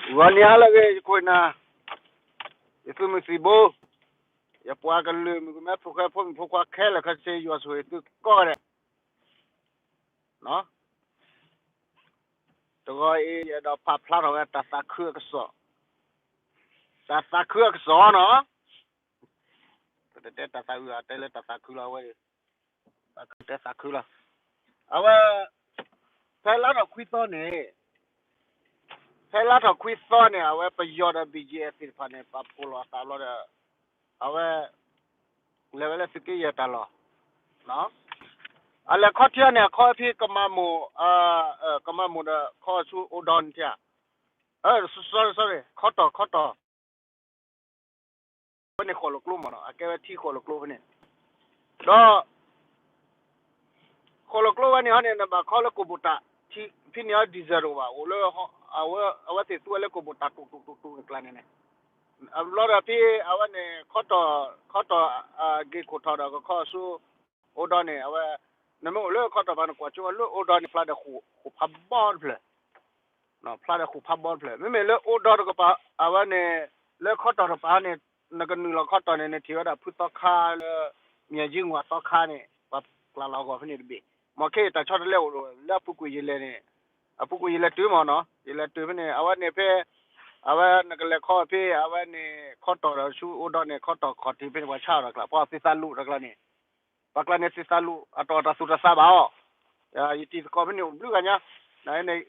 ဂီၤနံၤဟါလၢအဂ့ၤ ယခိၣ်နၢ်, ယသုးမုၢ်သံၣ်ဘိ, ယပှၤကလုာ်မုၣ်ကမဲ ဖိၣ်ဃဲဖိမုၣ်ဖိခွါခဲလၢာ်ခဲဆ့ ယွၤဆိၣ်ဂ့ၤသုကိးဂၤဒဲး, တဂီၤအံၤ ယအဲၣ်ဒိးပာ်ဖျါထီၣ်ဝဲတၢ်သးခုအကစီၣ်, တၢ်သးခုအကစီၣ်နီၤ, ပတတဲတၢ်သးအုး တဲလၢတၢ်သးခုလီၤဝဲ, သးခုတဲသးခုလီၤ, အဝဲ ဖဲလါထီၣ်ခွံသီန့ၣ် ဖဲလါထီၣ်ခွံသီန့ၣ် အဝဲပယီၤဒီး ဘီၣ်ကၠံၣ်အဲၣ်သ့ၣ်တဖၣ်န့ၣ် ပာ်ဖှိၣ်လိာ်အသးဘျီဒီး အဝဲ လဲၤဝဲလၢသုးက့ယဲၢ်တၢ်လီၢ်, အလဲၤခီထံအီၤန့ၣ် အခီဖဲကမၤမိၢ်, ကမၤမိၢ်ဒီးခီဆူအိၣ်ဒီးန့ၣ်ထံဧါ, sorry sorry ခီတီၢ် ခီတီၢ် ဝဲန့ၣ်ဃိၣ်လိာ်ကျိမ့ၢ်နီၤ အကဲဝဲထံဃိၣ်လိာ်ကျိဖဲန့ၣ်, ဒီး ဃိၣ်လိာ်ကျိဝဲန့ၣ်ဟီန့ၣ် နဘၣ်ခီလၢကိၣ်ဘိၣ်တၢ်, ဖဲန့ၣ်အီၤ diesel တအိၣ်ဘၣ် အိၣ်လၢ အဝဲသ့ၣ်သူဝဲလၢကိၣ်ဘိၣ်တၢ်တူၢ်တူၢ်တူၢ်တူၢ်န့ၣ်ကျါန့ၣ်န့ၣ်, အဘျီဒီးဖဲအဝဲန့ၣ် ခီတီၢ် ခီတီၢ် ဂ့ၢ်ခိၣ်ထီၣ်ဒီးကခီဆူ အိၣ်ဒီးန့ၣ် အဝဲ နမ့ၢ်အိၣ်လၢခီတီၢ်ပၤ နကွၢ်ဆိဝဲလၢအိၣ်ဒီးန့ၣ် ဖျါဒီးဃိၣ်ဖးဘီတဖျၢၣ် ဖျါဒီးဃိၣ်ဖးဘီတဖျၢၣ် မ့မ့ၢ်လၢအိၣ်ဒီးတကပၤ အဝဲန့ၣ် လၢခီတီၢ်တကပၤန့ၣ် နကနုာ်လီၤခီတီၢ်န့ၣ် နထံၣ်ဝဲဒၣ်ဖုသီခါလၢ မၠဲၣ်ကၠံငွၢ်သီခါန့ၣ် ပှၤကျးလီၤအဂီၢ်ဖဲန့ၣ်တဘ့ၣ်, မ့ၢ်ခဲအံၤတၢ်ဆီတလဲအိၣ်လၢအပူၤကွံာ်ယလဲၤန့ၣ်, အပူၤကွံာ်ယလဲၤတုၤမ့ၢ်နီၤ ယလဲၤတုၤဖဲန့ၣ် အဝဲန့ၣ်ဖဲ အဝဲနကလဲၤခီဖဲ အဝဲန့ၣ် ခီတီၢ်ဒီးဆူအိၣ်ဒီးန့ၣ် ခီတီၢ်ခီၣ်ထံးဖဲန့ၣ် ပှၤဆါအီၤဒီးကျါ ပှၤသ့ၣ်သးလူးဒီးကျါန့ၣ် ပှၤကျါန့ၣ်သ့ၣ်သးလူး အတၢ်တၢ်သူၣ်တၢ်သးဘၣ်အီၤ, ယတံၤသကိးဖဲန့ၣ်အိၣ်ဘျုးဂၤညါ,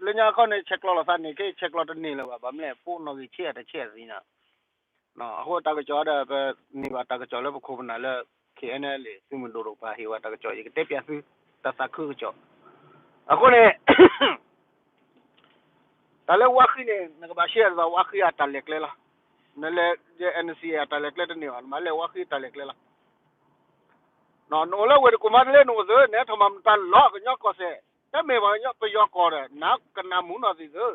လၢညါခီန့ၣ် ဆဲးကျိးလိာ်သးန့ၣ် ခဲဆဲးကျိးတန့ၢ်လၢၤဘၣ် ဘၣ်မနုၤလဲၣ် ပိနီၣ်ဂံၢ်ဆ့အတဆ့အသ့နီၤ, အဃိတၢ်ကစီၣ်ဒီး ပန့ၢ်ဘၣ်တၢ်ကစီၣ်လၢပခိၣ်ပနၢ်လၢ ခ့ၣ်အဲၣ်နဲလ့ၣ် သုးမုၢ်ဒိၣ်တကပၤဟ့ၣ်ဝဲတၢ်ကစီၣ် ယကတဲပၠးသု တၢ်သးခုကစီၣ်, အဃိန့ၣ် တၢ်လၢဝါဃံန့ၣ် နကဘၣ်ရှဲဒ်သိးဝါဃံအတၢ်လဲၤကျဲလီၤ, နလဲၤ NCA အတၢ်လဲၤကျဲတန့ၢ်ဘၣ် နမၤလဲၤဝါဃံအတၢ်လဲၤကျဲလီၤ, နအိၣ်လၢဝ့ၢ်တကူၣ်မးတလ့ နအိၣ်သ့ နဟဲထီၣ်မၤမတၤလီၤကညီကီၢ်စဲၣ်, တမ့ၢ်ပှၤကညီပယီၤကီၢ်ဒီး နကနၣ်မူနီၢ်သ့ၣ်သု,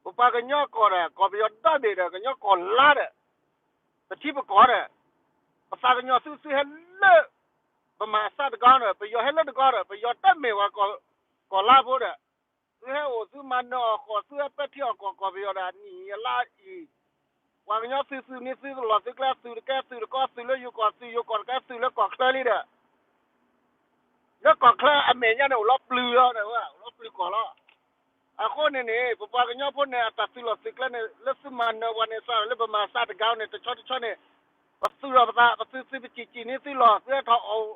ပပှၤကညီကီၢ်ဒီး ကီၢ်ပယီၤဒီဘ့ၣ်ဒီး ကညီကီၢ်လါဒီး ပထံပကီၢ်ဒီး ပသးကညီၤသု သုဟဲလၢ ပမၤအသးတဂီၤဒီး ပယီၤဟဲလၢတဂီၤဒီး ပယီၤတမ့ၢ်ဝဲ ကီၢ်လါဖိဒီး သုဟဲအိၣ်သုမၤနၢၤအီၣ်ဃီၣ် သုဟဲပဲာ်ထံအီၣ်ကီၢ် ကီၢ်ပယီၤဒီး နံၣ်ယလါအံၤ ပှၤကညီသုသုးန့ၣ် သုလီၢ်သုကျဲ သုးတကဲသုးတကီ သုးလၢယိၤကီၢ် သုးယိၤကီၢ်တကဲ သုးလၢကီၢ်ချၢလံဒီး လၢကီၢ်ချၢအမဲာ်ညါန့ၣ် အိၣ်လီၤပျုၤလီၤဒီး အိၣ်လီၤပျုၤကီၢ်လီၤ. အဃိန့ၣ်န့ၣ် ပပှၤကညီဖိန့ၣ် အတၢ်သုးလီၢ်သုးကျဲန့ၣ် လၢသုမၤနၢၤပှၤန့ၣ် စးထီၣ်လၢပမၤသးတဂၤန့ၣ် တဆီတဆီန့ၣ် ပသုးဒီးပသး ပသုးသုးပစံၣ်စံၣ်န့ၢ်သုလီၢ် သုဟဲထီၣ်အီၣ်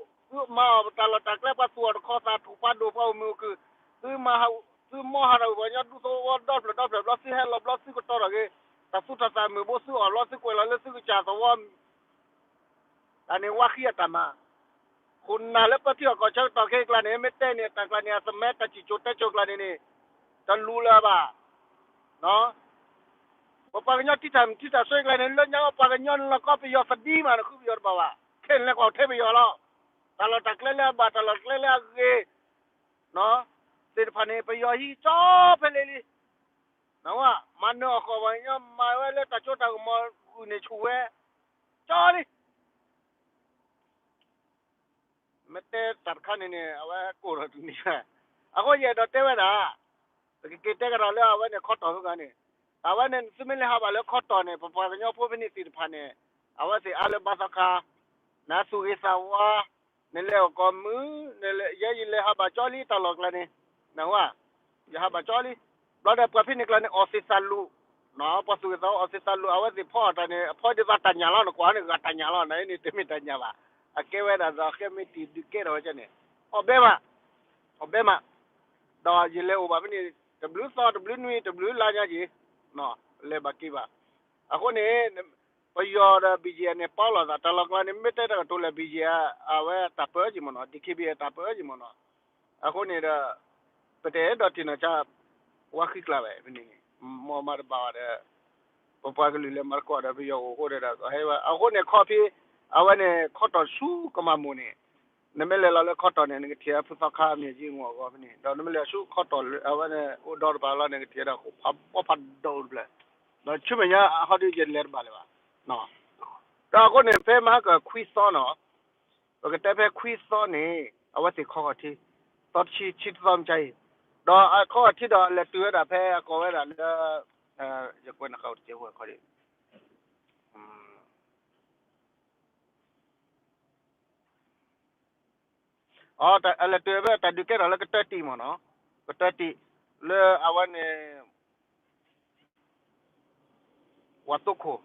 သုမၤအီၣ်ပတၢ်လီၢ်တၢ်ကျဲ ပှၤသူၣ်အီၣ်တခီသးထူၣ် ပှၤဒိၣ်ပှၤအိၣ်မုာ်အိၣ်ခုၣ် သုမၤ သုမီၢ်ဟးထီၣ်ပှၤကညီဒူသဝီဒီဖျၢၣ်ဒီဖျၢၣ်ဘျီ သုဟဲလီၤဘျီ သုကတီၤထီၣ်က့ၤ တၢ်သူၣ်တၢ်သးမုာ်ဘိ သုအီၣ်ဘျီ သုကွဲးလီၤလၢသုကစၢ်သဝီ တၢ်န့ၣ်ဝါဃံအတၢ်မၤ, ခိၣ်နၢ်လၢပၢထံအီၣ်ကီၢ်ဆၢကတီၢ်ခဲအံၤကျါန့ၣ် မ့ၢ်တဲန့ၣ် တၢ်ကျါန့ၣ် အသမၢတၢ်စံၣ်စိၤတဲစိၤကျါန့ၣ်န့ၣ် တလူၤလၢၤဘၣ်. ပပှၤကညီထံတၢ်မုၢ်ထံတၢ်ဆၢကျါန့ၣ် လၢညါပှၤကညီန့ၣ်လီၤကီ ပယီၤသဒံမး နဃုပယီၤတဘၣ်ဘၣ်. ခဲန့ၣ်လဲၤကွၢ်ထဲပယီၤလီၤ. တၢ်လီၢ်တၢ်ကျဲလၢအဘၣ် တၢ်လီၢ်တၢ်ကျဲလၢအဂ့ၤ သ့ၣ်တဖၣ်န့ၣ် ပယီၤဟံးကၠီဖဲလဲၣ်လံ. နဝဲ မၤနၢၤအီၣ်ဃီၣ်ပှၤကညီ မၤဝဲလၢတၢ်စိတၢ်ကမီၤဂုာ်န့ၢ်ဆူၣ်ဝဲ ကၠီလံ. မ့ၢ်တဲတၢ်တခါန့ၣ်န့ၣ် အဝဲကိၣ်ထီၣ်တနံၤဘၣ်. အဃိယအဲၣ်ဒိးတဲဝဲဒၣ် ပကက့ၤတဲကဒီးလၢအဝဲန့ၣ်ခီတီၢ်ဖဲဂၤန့ၣ် အဝဲန့ၣ် သုမ့ၢ်လဲၤဟးဘၣ်လၢခီတီၢ်န့ၣ် ပပှၤကညီဖိဖဲန့ၣ်သ့ၣ်တဖၣ်န့ၣ် အဝဲသ့ၣ်အါလၢဘါသီခါ နသူၣ်ဂ့ၤသးဝါ နလဲၤအိၣ်ကိးမုၢ် နလဲၤ ယဲယလဲၤဟးဘၣ်ကၠီလံတၢ်လီၢ်ကျါန့ၣ် နဝဲ ယဟးဘၣ်ကၠီလံ. ဘျီဒီးပှၤဖဲန့ၣ်ကျါန့ၣ် အီၣ်သ့ၣ်သးလူၣ် ပှၤသူၣ်ဂ့ၤသးဝါအီၣ်သ့ၣ်သးလူၣ် အဝဲသ့ၣ်ဖီအီၣ်တၢ်န့ၣ် အဖီဒ်သိးတၢ်ညၣ်လီၤ နကွၢ်န့ၣ် ဂၤတၢ်ညၣ်လီၤ နန့ၣ်တမ့ၢ်တၢ်ညၣ်ဘၣ်. အကဲဝဲဒၣ်ဒီးဃဲမ့ၢ်တံၢ်ဒုးကဲထီၣ်ဝဲကဲန့ၣ် အီၣ်ဘဲမး အီၣ်ဘဲမး ဒီးယလဲၤအိၣ်ဘၣ်ဖဲန့ၣ် တဘျုးသီတဘျုးနွံ တဘျုးလါညါက့ၤ လဲၤဘၣ်က့ၤဘၣ်. အဃိန့ၣ် ပယီၤဒီး ဘီၣ်ကၠံၣ်အဲၣ်န့ၣ် ပီလီၤသး တၢ်လီၢ်ကျါန့ၣ် မ့ၢ်တဲတၢ်ကတိၤလဲၣ် ဘီၣ်ကၠံၣ်အဲၣ် အဝဲတၢ်ပၢၢ်က့ၤမ့ၢ်နီၤ DKBA တၢ်ပၢၢ်က့ၤမ့ၢ်နီၤ. အဃိန့ၣ်ဒီး ပတအဲၣ်ဒိးတ့ၢ်နီၢ်ဆါ ဝါဃံကျါဘၣ်ဖဲန့ၣ်န့ၣ် မ့ၢ်မၤတဘၣ်ဘၣ်ဒီး ပပှၤကလုာ်လဲၤမၤသကိးဒီးပယီၤအိၣ်အဃိဒီး အဃိန့ၣ်ခီဖံ အဝဲန့ၣ်ခီတီၢ်ဆူကမၤမိၢ်န့ၣ် နမ့ၢ်လဲၤလီၤလၢခီတီၢ်န့ၣ် နကထံၣ်ဖုသီခါမ့ၢ်ကံဂီၢ်အဂီၢ်ဖဲန့ၣ် ဒီးနမ့ၢ်လဲၤဆူခီတီၢ်လၢအဝဲန့ၣ် အိၣ်ဒီးတပၤလီၤ နကထံၣ်ဒီးဃိၣ်ဖးဘီဖးဒိၣ်တဖျၢၣ် ဒီးဆူမဲာ်ညါဟီဒုးယလဲၤတဘၣ်လၢၤဘၣ်. ဒီးအဃိန့ၣ် ဖဲမဟါကခွံသီနီၤ ပကတဲဖဲခွံသီန့ၣ် အဝဲသ့ၣ်ခီဂီၤထံ သီတဆံ ဆံတသီမ့ၢ်ကါအံၤ ဒီးအခီဂီၤထံဒီးလဲၤတုၤဝဲဒၣ်ဖဲအကိးဝဲဒၣ်လၢ ယကွဲးနဃာ်အိၣ်တကဲးဖိခီဒံး, အလဲၤတုၤဖဲတၢ်ဒုးကဲထီၣ်လၢကတၢၢ်တံၢ်မ့ၢ်နီၤ, ကတၢၢ်တံၢ်, လၢအဝဲန့ၣ် ဝၤသိခိၣ်,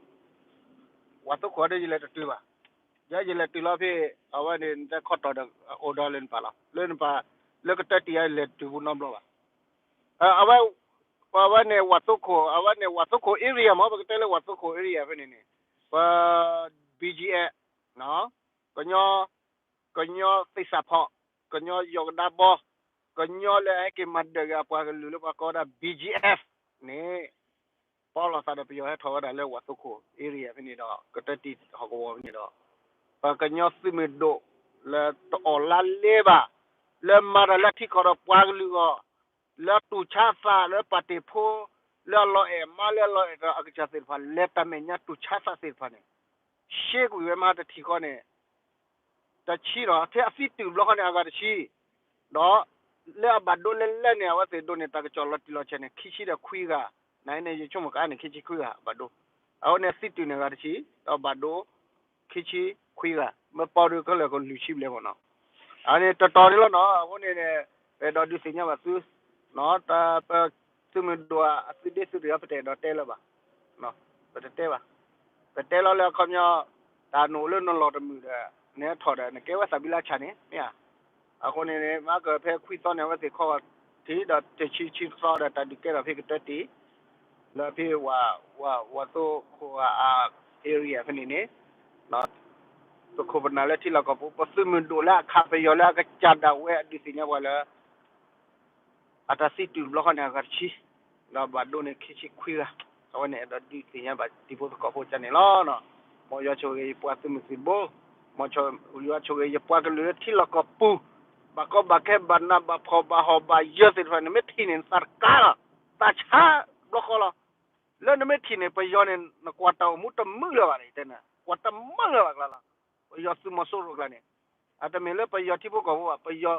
ဝၤသိခိၣ်ဒီးယလဲၤတတုၤဘၣ်, ယဲယလဲၤတုၤလီၤဖဲ အဝဲန့ၣ် နတဲခီတီၤဒီး အိၣ်ဒီးလၢနပာ်လီၤ လၢနပာ်, လၢကတၢၢ်တံၢ်ယလဲၤတုၤပူၤနီတဘျီဘၣ်, အဝဲ, အဝဲန့ၣ် ဝၤသိခိၣ်, အဝဲန့ၣ် ဝၤသိခိၣ် area မ့ၢ် ပကတဲလၢဝၤသိခိၣ် area ဖဲန့ၣ်န့ၣ်, ပ BGF ကညီ, ကညီသ့ၣ်စးဖီၣ်, ကညီယီၢ်ကဒါဘီ, ကညီလၢအဟဲက့ၤမၤဒၢးဂ့ၤအပှၤကလုာ်လၢပှၤကိးဝဲဒၣ် BGF န့ၣ်, ပီလီၤသးဒီးပယီၤဟဲထီၣ်ဝဲဒၣ်လၢဝၤသိခိၣ် area ဖဲန့ၣ်ဒီး ကတၢၢ်တံၢ်ဟီၣ်ကဝီၤဖဲန့ၣ်ဒီး, ပှၤကညီသုးမုၢ်ဒိၣ်လၢတအီၣ်လါလဲဘၣ်, လၢမၤတၢ်လၢထံကီၢ်ဒီးပှၤကလုာ်အဂီၢ်, လၢတူၢ်ဆါသးလၢပာ်တ့ၢ်ဖိ, လၢအလီၤအဲၣ်မါလၢအလီၤအဲၣ်ဒီးအကစၢ်သ့ၣ်တဖၣ် လဲၤတၢ်မဲာ်ညါတူၢ်ဆါသးသ့ၣ်တဖၣ်န့ၣ်, ရှဲကွံာ်ဝဲမးတထံၣ်ဃီန့ၣ် တဆံဒီး ထဲအသံတုၤဘျီဃီန့ၣ် အဂၤတဆံ, ဒီးလၢအဘၣ်ဒိလၢလဲၣ်န့ၣ် အဝဲသ့ၣ်ဒိးန့ၢ်တၢ်ကစီၣ်လီၤတံၢ်လီၤဆဲးန့ၣ် ခံဆံဒီးခွံဂၤ, နန့ၣ် ယဆိကမိၣ်ကါန့ၣ် ခံဆံခွံဂၤ ဘၣ်ဒိ, အဝဲန့ၣ်သံတုၤန့ၣ်ဂၤတဆံ, ဒီးဘၣ်ဒိ ခံဆံခွံဂၤ, မ့ၢ်ပီဒုးခဲလၢာ်ကလုာ်ဆံဘျဲၣ်မ့ၢ်နီၤ, အန့ၣ်တတီၤန့ၣ်လီၤနီၤ, အဃိန့ၣ်န့ၣ်, ပအဲၣ်ဒိးဒုးသ့ၣ်ညါဘၣ်သု, တၢ်ပသုးမုၢ်ဒိၣ်အသုးဒ့သုး ရ့ၣ်အီၤ ပတအဲၣ်ဒိးတဲလၢၤဘၣ်, ပတတဲဘၣ်, ပတဲလီၤလၢအခီပညီ, တၢ်နအိၣ်လၢနလီၢ်တမုာ်ဒီး, နထီၣ်ဒီး နကဲဝဲသးဘံလါဆၣ်န့ၣ် မ့ၢ်ဧါ, အဃိန့ၣ်န့ၣ် မၤကဖဲခွံသီန့ၣ် အဝဲသ့ၣ်ခီထံးဒီးတဆံဆံသီဒီး တၢ်ဒုးကဲထီၣ်ဖဲကတၢၢ်တံၢ်, လၢဖဲဝၤ, ဝၤသိခိၣ်အ area ဖဲန့ၣ်န့ၣ်, ပခိၣ်ပနၢ်လၢထံလီၢ်ကီၢ်ပူၤ ပသုးမုၢ်ဒိၣ်လၢအခးပယီၤလၢအကစၢ်ဒၣ်ဝဲအဒုးသ့ၣ်ညါပှၤလၢ အတၢ်သံတုၤတဘျီဃီန့ၣ် အဂၤတဆံ, ဒီးဘၣ်ဒိန့ၣ်ခံဆံခွံဂၤ, အဝဲန့ၣ်အဲၣ်ဒိးဒုးသ့ၣ်ညါဘၣ်တံၤဖိသကိးဖိကန့ၣ်လီၤ. မ်ယွၤဆိၣ်ဂ့ၤယပှၤသုးမုၢ်သံၣ်ဘိ, မ်ယွၤဆိၣ်ဂ့ၤယပှၤကလုာ်လၢထံလီၢ်ကီၢ်ပူၤ, ဘၣ်ကီဘၣ်ခဲ ဘၣ်နးဘၣ်ဖှီၣ် ဘၣ်ဟီၣ်ဘၣ်ယၢၤသ့ၣ်တဖၣ်န့ၣ် မ့ၢ်ထံၣ်န့ၣ် နသးတကါလီၤ, သးဆါဘျီဃီလီၤ. လၢနမ့ၢ်ထံၣ်န့ၣ် ပယီၤန့ၣ် နကွၢ်တၢ်အိၣ်မူတမုာ်လၢၤဘၣ်န့ၣ် တဲနၤ ကွၢ်တမုာ်လၢၤဘၣ်ကျါလီၤ. ပယီၤသုးမီၤစိရိၤကျါန့ၣ်, အတမ့ၢ်လၢပယီၤထံဖိကီၢ်ဖိဘၣ်, ပယီၤ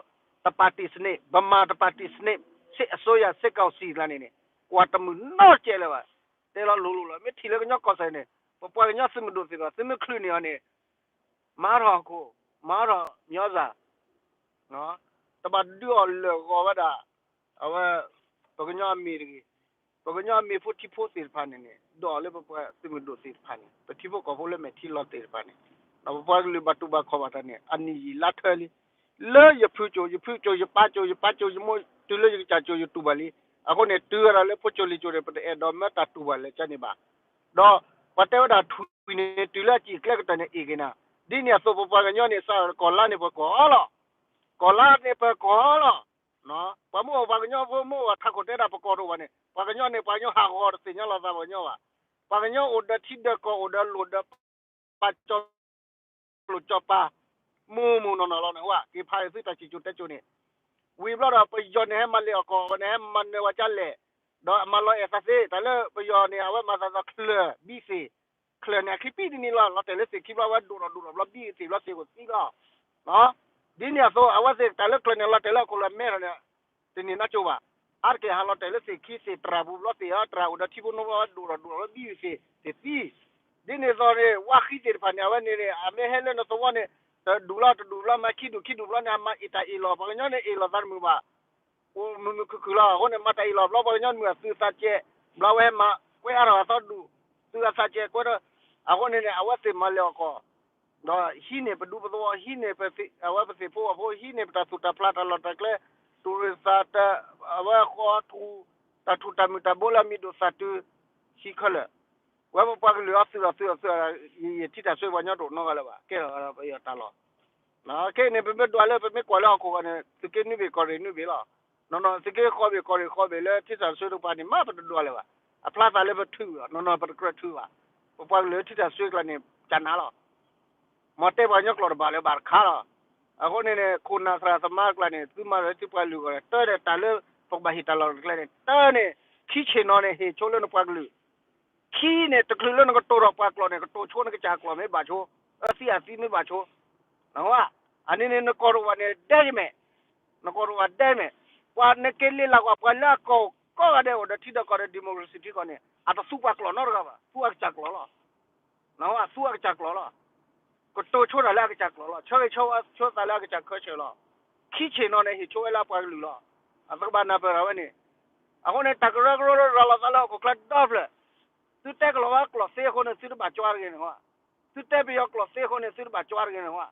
တပာ်တံၢ်စနစ်, ဗမာတပာ်တံၢ်စနစ်, စစ်အစိုးရ စစ်ကောင်စီ ကျါန့ၣ်န့ၣ်, ကွၢ်တမုာ်နီတစဲးလၢၤဘၣ်. တဲလီၤလိၤလိၤလီၤ, မ့ၢ်ထံၣ်လၢကညီကီၢ်စဲၣ်န့ၣ်, ပပှၤကညီသုးမုၢ်ဒိၣ်သ့ၣ်တဖၣ် သုမ့ၢ်ချုးန့ၢ်အီၤန့ၣ်, မၤထီၣ်ဟီၣ်ခိၣ်, မၤထီၣ်မညီသၢ်, တဘၣ်ဒုးအီၤလၢာ်ဂီၤဝဲဒၣ်, အဝဲ, ပကညီအမံၤတဂ့ၤ, ပကညီအမံၤဖိထံဖိသ့ၣ်တဖၣ်န့ၣ်န့ၣ် ဒုးအီၤလၢပပှၤသုးမုၢ်ဒိၣ်သ့ၣ်တဖၣ်န့ၣ် ပထံဖိကီၢ်ဖိလၢမဲာ်ထံလီၤသ့ၣ်တဖၣ်န့ၣ်, ဒီးပပှၤကလုာ်ဘၣ်တူၢ်ဘၣ်ခီၣ်ဘၣ်တၢ်န့ၣ် အနံၣ်ယံာ်လါထၢလံ. လၢယဖုကၠိ, ယဖုကၠိ, ယပၢ်ကၠိ, ယပၢ်ကၠိ, ယမိၢ်တုၤလၢယကစၢ်ကၠိ ယတူၢ်ဘၣ်လံ. အဃိန့ၣ် တုၤဝဲဒၣ်လၢဖိကၠိလံာ်ကၠိန့ၣ် ပတအဲၣ်ဒိးမၢတၢ်တူၢ်ဘၣ်လၢကန့ၣ်ဘၣ်. ဒီးပှၤတဲဝဲဒၣ်ထွံၣ်န့ၣ် တုၤလၢအစံၣ်အကျဲကတၢၢ်န့ၣ် အ့ၣ်က့ၤနၤ, ဒ်န့ၣ်အသိး ပပှၤကညီန့ၣ် စးထီၣ်ကီၢ်လါန့ၣ် ပကီၢ်လီၤ. ကီၢ်လါန့ၣ်ပကီၢ်လီၤ. ပှၤမ့ၢ်အိၣ်ပှၤကညီဖိမ့ၢ်အိၣ်ထးခိၣ်တဲဒၣ်ပကီၢ်တအိၣ်ဘၣ်န့ၣ် ပှၤကညီန့ၣ် ပှၤကညီဟးဂီၤတသ့ၣ်ညါလီၤသးပှၤကညီဘၣ်. ပှၤကညီအိၣ်ဒီးထံဒီးကီၢ် အိၣ်ဒီးလိၣ်ဒီးပၢ် ကၠီလိၣ်ကၠီပၢ် မုၢ်မုၢ်နီၢ်နီၢ်လီၤန့ၣ် ဟါ က့ၤဖးအံၤသုတၢ်စံၣ်ကၠိတဲကၠိန့ၣ်, ဝံၤဘျီဒီးပယီၤန့ၣ် ဟဲမၤလဲၢ်အီၣ်ကီၢ်ဝဲန့ၣ် ဟဲမၤနၢၤဝဲကၢလဲၣ်, ဒီးအမၤလီၤအဲၣ်သးသ့ တၢ်လၢပယီၤန့ၣ် အဝဲမၤသးသီချၢၣ်ဘံၣ်သ့ၣ်, ချၢၣ်န့ၣ် အချံပံၣ်တနံၤလီၤ လီၤတဲာ်လၢသ့ၣ်ခံဘျီ အဝဲဒိၣ်ထီၣ်ဒိၣ်ထီၣ်ဘျီဘံၣ်သ့ၣ်ဘျီသ့ၣ်အိၣ်သံလီၤ. ဒ်န့ၣ်အသိး အဝဲသ့ၣ်တၢ်လၢချၢၣ်န့ၣ် လီၤတဲာ်လၢအခိၣ်လၢမဲထီၣ်န့ၣ် တန့ၢ်နီတကၠိဘၣ်. အါတက့ၢ်ဟးလီၤတဲာ်လၢသ့ၣ်ခံသ့ၣ်တြၢ်ပူၤဘျီသ့ၣ်ဧၢ တြၢ်အိၣ်ဒီးထံဖိနိဖိ အဝဲဒိၣ်ထီၣ်ဒိၣ်ထီၣ်ဘျီဘံၣ်သ့ၣ်သ့ၣ်သံ ဒ်န့ၣ်အသိးန့ၣ် ဝါဃံသ့ၣ်တဖၣ်န့ၣ် အဝဲန့ၣ်န့ၣ် အမ့ၢ်ဟဲလၢနသဝီန့ၣ် တဒူၣ်လီၤတဒူၣ်လီၤ မၤခံဒူၣ်ခံဒူၣ်ဘျီန့ၣ် အမၤအ့ၣ်တၢ်အ့ၣ်လီၤ ပှၤကညီန့ၣ် အ့ၣ်လီၤသးတမုာ်ဘၣ်. အိၣ်မုာ်မုာ်ခုၣ်ခုၣ်လီၤ. အဃိန့ၣ် မၤတၢ်အ့ၣ်လီၤဘျီ ပှၤကညီမုာ်အသုးသးကဲး ဘျီဝဲဟဲမၤကွဲးအါထီၣ်အသီဒူၣ် သုးအသးကဲးကွဲးဒီး အဃိန့ၣ်န့ၣ် အဝဲသ့ၣ်မၤလဲၢ်အီၣ်ကီၢ် ဒီးဟံးန့ၢ်ပဒူပသဝီ ဟံးန့ၢ်ပသ့ၣ် အဝဲပသ့ၣ်ဖိဝဲၢ်ဖိ ဟံးန့ၢ်ပတၢ်သူၣ်တၢ်ဖျး တၢ်လီၢ်တၢ်ကျဲ တူၢ်ရ့ၣ်သးတၢ် အဝဲဃီထူၣ် တၢ်ထူၣ်တၢ်မုာ်တၢ်ဘိလၢအမံၤဒိၣ်သၣ်တုၤ ဟံးခဲလၢာ် ဝဲပပှၤကလုာ်အီၤသုးအီၤသုးအီၤသုးအီၤ ယထံၣ်တၢ်ဆိပှၤကညီတအိၣ်နီတဂၤလၢၤဘၣ် ကဲထီၣ်ပယီၤတၢ်လီၢ် ခဲအံၤန့ၣ် ပမ့ၢ်ဒွးလၢပမ့ၢ်ကွၢ်လၢဟီၣ်ခိၣ်ဂီၤန့ၣ် သုးက့နွံဘ့ၣ်ကီၢ်ရ့ၣ်နွံဘ့ၣ်လီၤ. နီၢ်နီၢ် သုးက့ဃိးဘ့ၣ်ကီၢ်ရ့ၣ်ဃိးဘ့ၣ်လၢထံတၢ်ဆိတကပၤန့ၣ် မ့ၢ်ပတဒွးလၢၤဘၣ်. အဖျါသးလၢပထုးလီၤ နီၢ်နီၢ် ပတကြၢးထုးဘၣ်. ပပှၤကလုာ်လၢထံတၢ်ဆိကျါန့ၣ် ကနၤလီၤ မ်တဲပှၤကညီကျိာ်တဘၣ်လၢၤဘၣ်တခါလီၤ. အဃိန့ၣ်န့ၣ် ခိၣ်နၢ်သရၣ်သမါကျါန့ၣ် သုမၤလၢထံပှၤလုၢ်ဂီၢ်န့ၣ် တၢ်န့ၣ် တၢ်လၢပကဘၣ်ဟ့ၣ်တၢ်လီၢ်တၢ်ကျဲန့ၣ် တၢ်န့ၣ် ခံဆ့ၣ်နီၤန့ၣ် ဟ့ၣ်ဆိလၢနပှၤကလုာ် ခံန့ၣ် တချုးလၢနကတိၤထီၣ်ပှၤကျိာ်န့ၣ် ကတိၤဆိနကစၢ်ကျိာ်မ့ၢ်ဘၣ်ဆိ, အသံအသံမ့ၢ်ဘၣ်ဆိ, အန့ၣ်န့ၣ် နကီၢ်တအိၣ်ဘၣ်န့ၣ် ဒဲကမဲာ်, နကီၢ်တအိၣ်ဘၣ်ဒဲမဲာ်, ပှၤနက့ၤလ့ၣ်လၢကွၢ် ပှၤလၢအကီၢ် ကိးဂၤဒဲးအိၣ်ဒီးထံဒီးကီၢ်ဒီး democracy ထံကီၢ်န့ၣ် အတသူပှၤကျိာ်နီတဂၤဘၣ်, သူအကစၢ်ကျိာ်လီၤ. အသူအကစၢ်ကျိာ်လီၤ. ကတိၤဆိတၢ်လၢအကစၢ်ကျိာ်လီၤ. ဆၢဂ့ၤဆၢဝါဆိသးလၢအကစၢ်ခၢဆၢလီၤ. ခံဆ့ၣ်နီၤန့ၣ် ဟ့ၣ်ဆိဝဲလၢအပှၤကလုာ်လီၤ. အသကဘၣ်နၢ်ပၢၢ်တၢ်ဝဲန့ၣ်. အဃိန့ၣ် တၢ်ကရၢကရိလၢရၤလီၤသးလၢဟီၣ်ခိၣ်ချၢဒီဖျၢၣ်, သုတဲကလီၤဝဲကျိာ်သ့အဃိန့ၣ် သုတဘၣ်ကွၢ်တဂ့ၤန့ၣ်ဝဲ. သုတဲပယီၤကျိာ်သ့အဃိန့ၣ် သုတဘၣ်ကွၢ်တဂ့ၤန့ၣ်ဝဲ.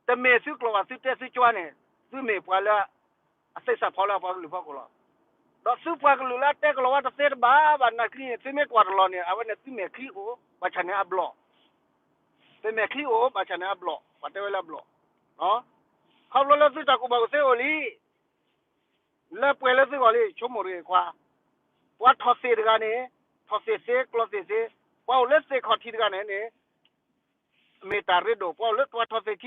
တမ့ၢ်သုကျိာ်ဘၣ် သုတဲသုကွၢ်န့ၣ်, သုမ့ၢ်ပှၤလၢ အသ့ၣ်စးဖီလၢအပှၤကလုာ်ဖီခိၣ်လီၤ. ဒီးသုပှၤကလုာ်လၢအတဲကလီၤဝဲတသ့တဘၣ်ဘၣ် နာ်က့န့ၣ် သုမ့ၢ်ကွၢ်တလီၤန့ၣ် အဝဲန့ၣ်သုမဲာ်ချံအိၣ် ဘၣ်ဆၣ်န့ၣ်အဘျီၣ်, သုမဲာ်ချံအိၣ် ဘၣ်ဆၣ်န့ၣ်အဘျီၣ်, ပှၤတဲဝဲလၢအဘျီၣ်. ခီဖျိလၢသုတၢ်ကူၣ်ဘၣ်ကူၣ်သ့အိၣ်လံ လၢပှဲၤလၢသုဂီၢ်လံ ဆိကမိၣ်တဂ့ၤခွါ, ပှၤထီၣ်သ့ၣ်တဂၤန့ၣ် ထီၣ်သ့ၣ်သ့ ကျီသ့ၣ်သ့, ပှၤအိၣ်လၢသ့ၣ်ခီၣ်ထံးတဂၤန့ၣ်န့ၣ် မ့ၢ်တၢ်ရ့ဒိၣ်, ပှၤအိၣ်လၢပှၤ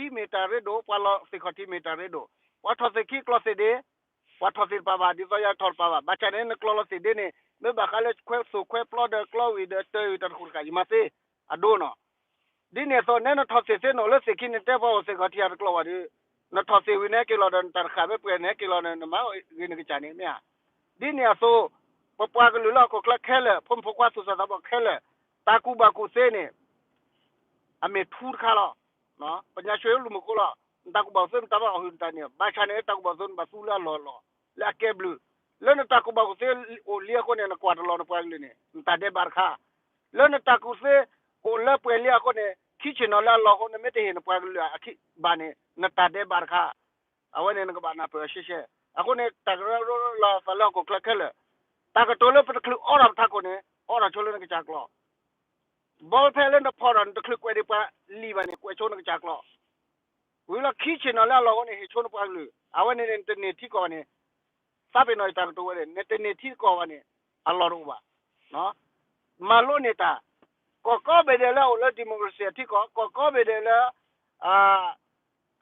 ထီၣ်သ့ၣ်ခံ မ့ၢ်တၢ်ရ့ဒိၣ်, ပှၤလီၤသ့ၣ်ခီၣ်ထံးမ့ၢ်တၢ်ရ့ဒိၣ်, ပှၤထီၣ်သ့ၣ်ခံကျီသ့ၣ်ဒ့, ပှၤထီၣ်သ့ၣ်တပာ်ဘၣ် ဒ်သိးယၤထီၣ်တပာ်ဘၣ်, ဘၣ်ဆၣ်န့ၣ် နကျီလီၤသ့ၣ်ဒ့န့ၣ် မ့ၢ်ဘၣ်ဃးလၢခွဲသိၣ်ခွဲပျီဒီးကျီဝံၤဒီးတၢ်အုၣ်တၢ်တဃိၣ်တဃာ် ယမၤသ့, အဒိနီၤ ဒ်န့ၣ်အသိး နဲနထီၣ်သ့ၣ်သ့ နအိၣ်လၢသ့ၣ်ခံနတဲပှၤအိၣ်သ့ၣ်ခီၣ်ထံးအတကျိာ်ဘၣ်ဒီး, နထီၣ်သ့ၣ်ဝံၤန့ၣ် ဟဲက့ၤလီၤဒီး နတၢ်တဃာ်မ့ၢ်ပှဲၤန့ၣ် ဟဲက့ၤလီၤဒီး နမၤဂ့ၤနကစၢ်န့ၣ်မ့ၢ်ဧါ. ဒ်န့ၣ်အသိး ပပှၤကလုာ်လၢဟီၣ်ခိၣ်ချၢခဲလၢာ် ဖိမုၣ်ဖိခွါသူၣ်စၢ်သးဘီၣ်ခဲလၢာ်, တၢ်ကူၣ်ဘၣ်ကူၣ်သ့န့ၣ် အမ့ၢ်ထူတခါလီၤ. ပညါဆှဲလူၤမုၢ်ခိလီၤ, နတၢ်ကူၣ်ဘၣ်ကူၣ်သ့ နတၢ်ဘၣ်အီၣ်ဟုၣ်နတၢ်န့ၣ် ဘၣ်ဆၣ်န့ၣ် တၢ်ကူၣ်ဘၣ်ကူၣ်သ့ နဘၣ်သူလၢအလီၢ်အလီၢ် လၢအကဲဘျုး, လၢနတၢ်ကူၣ်ဘၣ်ကူၣ်သ့အိၣ်လံအဃိန့ၣ် နကွၢ်တလီၤနပှၤကလုာ်န့ၣ် နတၢ်ဒဲးဘးတခါ, လၢနတၢ်ကူၣ်သ့အိၣ်လၢပှဲၤလံအဃိန့ၣ် ခံဆ့ၣ်နီၤလၢအလီၢ်အဃိန့ၣ် မ့ၢ်တဟ့ၣ်နပှၤကလုာ်အခံဘၣ်န့ၣ် နတၢ်ဒဲးဘးတခါ, အဝဲန့ၣ်နကဘၣ်နၢ်ပၢၢ်အီၤရှဲရှဲ. အဃိန့ၣ် တၢ်ကရၢကရိလီၤသးလၢဟီၣ်ခိၣ်ချၢခဲလၢာ်, တၢ်ကတိၤလၢပတချုးအိးထီၣ်ပထးခိၣ်န့ၣ် အိးထီၣ်ဆိလၢနကစၢ်ကျိာ် ဘီဖဲလၢနဖီၣ်ဒီး နတချုးကွဲးဒံးပှၤလံာ်ဘၣ်န့ၣ် ကွဲးဆိနကစၢ်ကျိာ်, ဝံၤလီၤခံဆ့ၣ်နီၤလၢအလီၢ်အဃိန့ၣ် ဟ့ၣ်ဆိနပှၤကလုာ်, အဝဲန့ၣ်န့ၣ် နတန့ၢ်ထံကီၢ်ဘၣ်န့ၣ်, သးပ့ၤနီၣ်ယတၢ်ကတိၤဝဲန့ၣ် နတန့ၢ်ထံကီၢ်ဘၣ်န့ၣ် အလီၢ်တအိၣ်ဘၣ်. မၤလိန့ၢ်တၢ်, ကီၢ်ကိးဘ့ၣ်ဒဲးလၢအအိၣ်လၢ democracy အထံကီၢ်, ကီၢ်ကိးဘ့ၣ်ဒဲးလၢ အ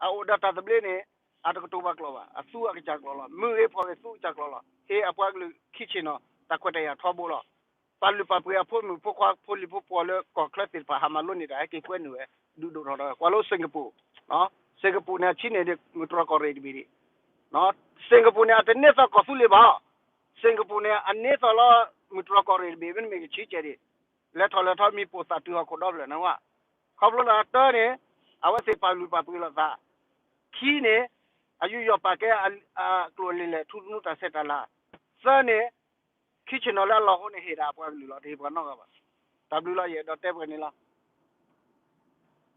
အိၣ်ဒီးတၢ်သဘျ့န့ၣ် အတကတိၤပှၤကျိာ်ဘၣ်, အသူအကစၢ်ကျိာ်လီၤ, မုၢ်ဂ့ၤဖီၣ်ဂ့ၤသူအကစၢ်ကျိာ်လီၤ, ဟ့ၣ်အပှၤကလုာ်ခံဆ့ၣ်နီၤ တၢ်ခွဲးတၢ်ယာ်ထီဘိလီၤ. ပာ်လုၢ်ပာ်ပှ့ၤအဖိမုၣ်ဖိခွါဖိလံၤဖိပိာ်လၢကီၢ်ချၢသ့ၣ်တဖၣ် ဟးမၤလိန့ၢ်တၢ် ဟဲက့ၤကွဲနုာ်ဝဲ ဒုးဒိၣ်ထီၣ်ဒီး ကွၢ်လၢ Singapore, Singapore န့ၣ် အဆံန့ၢ်ဒံး မုၢ်တြီၢ်ကီၢ်ရ့ၣ်တဘ့ၣ်ဒံး, Singapore န့ၣ် အတန့ၢ်သီၣ်ကီၢ်သူလ့ၤဘၣ်, Singapore န့ၣ် အန့ၢ်သီၣ်လီၤ မုၢ်တြီၢ်ကီၢ်ရ့ၣ်တဘ့ၣ် မ့တမ့ၢ်ကဆံကဲဒံး, လဲၤထီၣ်လဲၤထီၣ်မံၤပိာ်သၣ်တုၤဟီၣ်ခိၣ်ဒီဖျၢၣ်န့ၣ်ဝဲ. ခီဖျိလၢတၢန့ၣ် အဝဲသ့ၣ်ပာ်လုၢ်ပာ်ပှ့ၤလိာ်သး, ခံန့ၣ် အယူးယီၣ်ပာ်ကဲအကျိာ်အလံာ်လဲၢ် ထူသနူတၢ်ဆဲးတၢ်လၤ, သၢန့ၣ် ခံဆ့ၣ်နီၤလၢအလီၢ်အဃိန့ၣ် ဟ့ၣ်ဒၣ်အပှၤကလုာ်လီၤ, တဟ့ၣ်ပှၤနီတဂၤဘၣ်. တၢ်ဘျုးလီၤ, ယအဲၣ်ဒိးတဲပှဲၤန့ၣ်လီၤ.